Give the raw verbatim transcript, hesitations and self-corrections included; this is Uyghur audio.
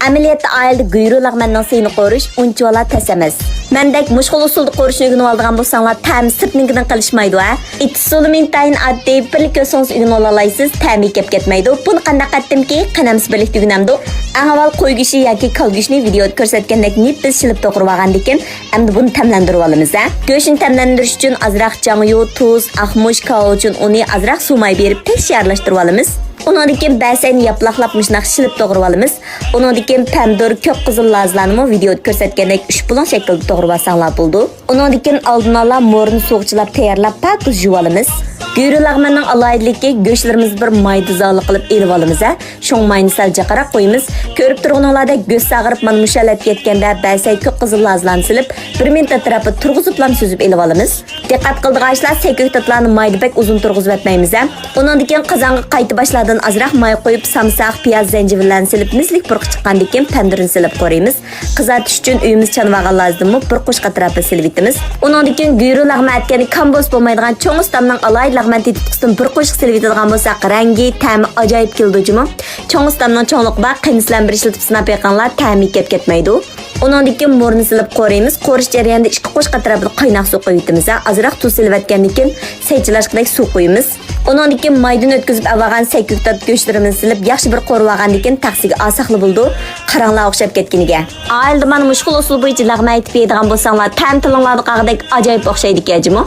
ئەمەلىيەتتە ئائىلىدە گۈيرۈ لەغمەننىڭ سىيىنى قورۇش ئۇنچىۋالا تەس ئەمەس. مەندەك مۇشۇ خىل ئۇسۇلدا قورۇشنى ئۆگىنىۋالىدىغان بولساڭلار، تەمى سىرتنىڭكىدىن قېلىشمايدۇ ھە. ئېتىش ئۇسۇلىمۇ ئىنتايىن ئاددىي، بىرلا كۆرسىڭىز ئۆگىنىۋالالايسىز، تەمى كەپ كەتمەيدۇ. بۇنى قانداق قىلاتتىمكى، قېنى ئەمىسە بىرلىكتە ئۆگىنەمدۇق. ئەڭ ئاۋۋال قوي گۆشى ياكى كالا گۆشنى ۋىدېئودا كۆرسەتكەندەك نېپىز شىلىپ توغرىۋالغاندىكىن، ئەمدى بۇنى تەملەندۈرۈۋالىمىز ھە. گۆشنى تەملەندۈرۈش ئۈچۈن ئازراق جاڭيۇ، تۇز، ئاق مۇچ، كاۋاۋچىن ئۇنى، ئازراق سۇ ماي بېرىپ تەييارلاشتۇرۇۋالىمىز. ئۇنىڭدىن كېيىن بەسەينى ياپىلاقلاپ مۇشۇنداق شىلىپ توغرىۋالىمىز. ئۇنىڭدىن كېيىن پەمىدۇر، كۆك قىزىل لازىلارنىمۇ ۋىدېئودا كۆرسەتكەندەك ئۈچ بۇلۇڭ شەكلىدە توغرىۋالساڭلار بولىدۇ. ئۇنىڭدىن كېيىن ئالدىن ئالا مورىنى سۇغا چىلاپ تەييارلاپ پاكىز يۇۋالىمىز. گۈيرۈ لەغمەننىڭ ئالاھىدىلىكى، گۆشلىرىمىزنى بىر مايدا زالى قىلىپ ئېلىۋالىمىز ھە. شۇڭ ماينى سەل جىقراق قويىمىز. كۆرۈپ تۇرغىنىڭلاردەك گۆش ساغىرىپ مانا مۇشۇ ھالەتكە يەتكەندە بەسەي، كۆك قىزىل لازىلارنى سېلىپ، بىر مىنۇت ئەتراپىدا تۇرغۇزۇپلا سۈزۈپ ئېلىۋالىمىز. دىققەت قىلىدىغان ئىشلار، سەي كۆكتاتلارنى مايدا بەك ئۇزۇن تۇرغۇزۇۋەتمەيمىز ھە. ئۇنىڭدىن كېيىن قازانغا قايتا باشلاردىن ئازراق ماي قويۇپ، سامساق، پىياز، زەنجىۋىللەرنى سېلىپ، مىسلىك پۇرىقى چىققاندىن كېيىن پەمىدۇرنى سېلىپ قورۇيمىز. قىزارتىش ئۈچۈن ئۆيىمىز چانىۋالغان لازدىنمۇ بىر قوشۇق ئەتراپىدا سېلىۋېتىمىز. ئۇنىڭدىن كېيىن گۈيرۈ لەغمەن ئەتكەندە كام بولسا بولمايدىغان چوڭ ئۇستامنىڭ ئالاھىدە لەغمەن تېتىتقۇسىدىن بىر قوشۇق سېلىۋېتىدىغان بولساق، رەڭگى، تەمى ئاجايىپ كېلىدۇ جۇمۇ. چوڭ ئۇستامنىڭ چوڭلۇقى بار، قېنى سىلەرمۇ بىر ئىشلىتىپ سىناپ بېقىڭلار، تەمى كەپ كەتمەيدۇ. ئۇنىڭدىن كېيىن مورىنى سېلىپ قورۇيمىز. قورۇش جەريانىدا ئىككى قوشۇق ئەتراپىدا قايناق سۇ قۇيۇۋېتىمىز ھە. ئازراق تۇز سېلىۋەتكەندىن كېيىن سەي چىلاشقىدەك سۇ قۇيىمىز. ئۇنىڭدىن كېيىن مايدىن ئۆتكۈزۈپ ئەۋالغان سەي كۆكتات گۆشلىرىمىزنى سېلىپ، ياخشى بىر قورۇۋالغاندىن كېيىن تەخسىگە ئالساقلا بولىدۇ. قاراڭلار ئوخشاپ كەتكىنىگە. ئائىلىدە مانا مۇشۇ خىل ئۇسۇل بويىچە لەغمەن ئېتىپ يەيدىغان بولساڭلار، تەم تىلىڭلاردا قالغۇدەك ئاجايىپ ئوخشايدىكەن جۇمۇ.